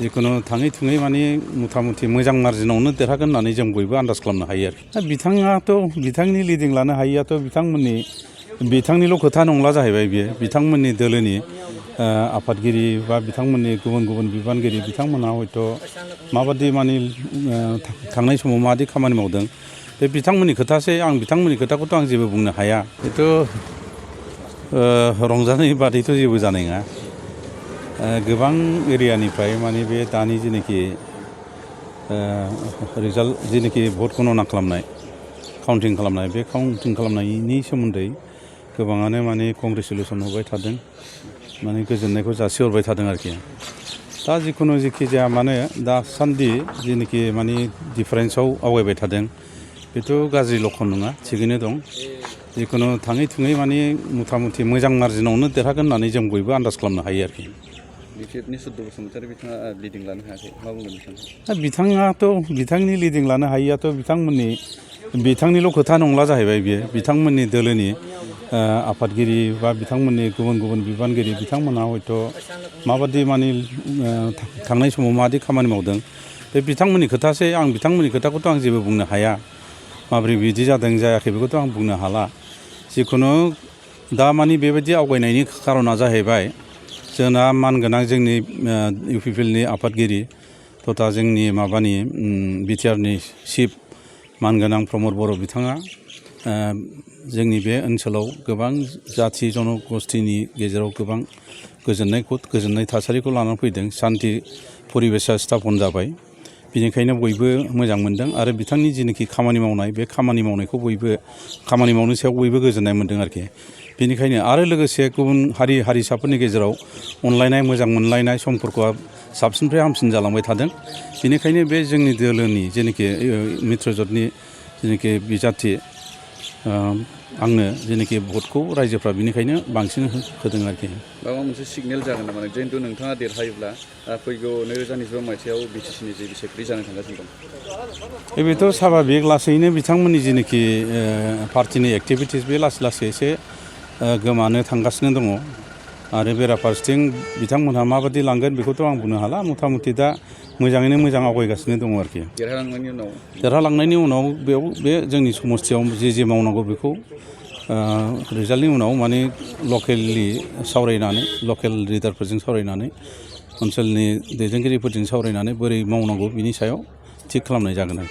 जिखुनु थाङै थुङै माने मथा-मथि मोजां मार्जिनावनो देरहागोन होननानै जों बयबो आन्दाज खालामनो हायो आरो। दा बिथाङाथ' बिथांनि लिडिं लानो हायियाथ' बिथांनिल' खोथा नंला जाहैबाय बियो। बिथांमोननि दोलोनि आफादगिरि बा बिथांमोननि गुबुन गुबुन बिबानगिरि बिथांमोनहा हयथ' माबादि माने थांनाय समाव माबादि खामानि मावदों बे बिथांमोननि खोथासै। आं बिथांमोननि खोथाखौथ' आं जेबो बुंनो हाया। बेथ' रंजानाय बादैथ' जेबो जानाय नङा। गोबां एरियानिफ्राय माने बे दानि जेनाखि रिजाल्ट जेनाखि भट गणना खालामनाय काउन्टिं खालामनाय बे काउन्टिं खालामनायनि सोमोन्दै गोबाङानो माने कंग्रेसुलेसन हरबाय थादों, माने गोजोननायखौ जासिहरबाय थादों आरोखि। दा जिखुनु जेखि जाया मानो दासान्दि जेनाखि माने डिफारेन्सआव आवगायबाय थादों बेथ' गाज्रि लक्षन नङा, थिगैनो दं। जिखुनु थाङै थुङै माने मथा-मथि मोजां मार्जिनावनो देरहागोन होननानै जों बयबो आन्दाज खालामनो हायो आरोखि। बिपिएफनि सुद्द' बसुमतारी बिथाङा लिडिं लानो हायाखै, मा बुंगोन बिथाङा? दा बिथाङाथ' बिथांनि लिडिं लानो हायियाथ' बिथांनिल' खोथा नंला जाहैबाय बियो। बिथांमोननि दोलोनि आफादगिरि बा बिथांमोननि गुबुन गुबुन बिबानगिरि बिथांमोनहा हयथ' माबादि माने थांनाय समाव माबादि खामानि मावदों बे बिथांमोननि खोथासै। आं बिथांमोननि खोथाखौथ' आं जेबो बुंनो हाया। माबोरै बिदि जादों जायाखै बेखौथ' आं बुंनो हाला। जिखुनु दा माने बेबायदि आवगायनायनि खारना जाहैबाय जोंना मानगोनां जोंनि इउपिपिएलनि आफादगिरि तथा जोंनि माबानि बिटिआरनि चिफ मानगोनां प्रमद बर' बिथाङा जोंनि बे ओनसोलाव गोबां जाथि जनगस्थिनि गेजेराव गोबां गोजोननाय थासारिखौ लानानै फैदों। सान्थि परिबेसा स्थापन जाबाय। बेनिखायनो बयबो मोजां मोनदों आरो बिथांनि जिनाखि खामानि मावनाय बे खामानि मावनायखौ खामानि मावनायनि सायाव बयबो गोजोननाय मोन्दों आरोखि। बेनिखायनो आरो लोगोसे गुबुन हारिसाफोरनि गेजेराव अनलायनाय मोजां मोनलायनाय सम्पर्कआ साबसिननिफ्राय हामसिन जालांबाय थादों। बेनिखायनो बे जोंनि दोलोनि जेनाखि मित्रजोटनि जेनाखि बिजाथि आंनो जेनाखि भटखौ रायजोफ्रा बेनिखायनो बांसिन होदों आरोखि। माबा मोनसे सिगनेल जागोन नामा जिहेतु नोंथाङा देरहायोब्ला फैगौ 2025 मायथाइयाव बिटिसिनि जे बिसायख'थि जानो थांगासिनो दं? बेथ' साभाबिक लासैनो बिथांमोननि जेनाखि पार्टिनि एक्टिभिटिस बे लासै लासै एसे गोमानो थांगासिनो दङ आरो बेराफारसेथिं बिथांमोनहा माबादि लांगोन बेखौथ' आं बुंनो हाला। मथा-मथि दा मोजाङैनो मोजां आवगायगासिनो दङ आरोखि। देरहालांनायनि उनाव बेयाव बे जोंनि समस्थियाव जे मावनांगौ बेखौ रिजाल्टनि उनाव माने लकेलि सावरायनानै लकेल लिडारफोरजों सावरायनानै ओनसोलनि दैदेनगिरिफोरजों सावरायनानै बोरै मावनांगौ बिनि सायाव थिग खालामनाय जागोन आरो।